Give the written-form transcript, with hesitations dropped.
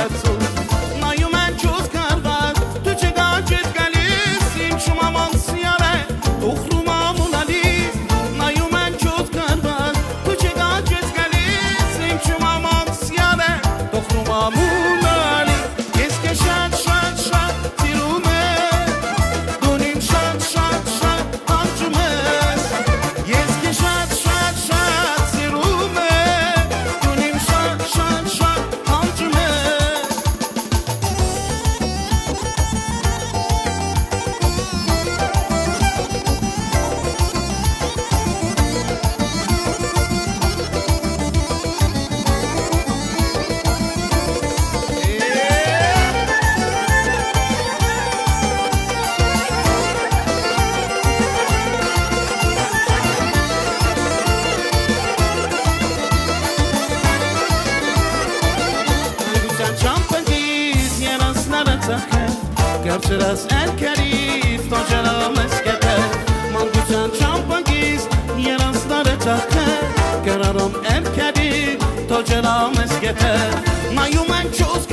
հեռացում Նայում են չոս կարված Դու չկա չես գալիս Իմ չումամ անցյալ է Տոխրում ամունալիս Նայում են չոս կարված Դու չկա չես գալիս Իմ չումամ անցյալ է Տոխրում ամունալիս Ես քեզ շատ շատ շատ սիրում եմ Դու իմ շատ շատ շատ հանգում ես Ես քեզ շատ շատ շատ սիրում եմ Դու իմ շատ շատ շատ հանգում ես Մանկության ճամփագից երազները ծախել Կերչրած էրքերից տոջերամ ես կետել Մանկության ճամփագից երազները ծախել Կերարամ էրքերից տոջերամ ես կետել Նայում են չոս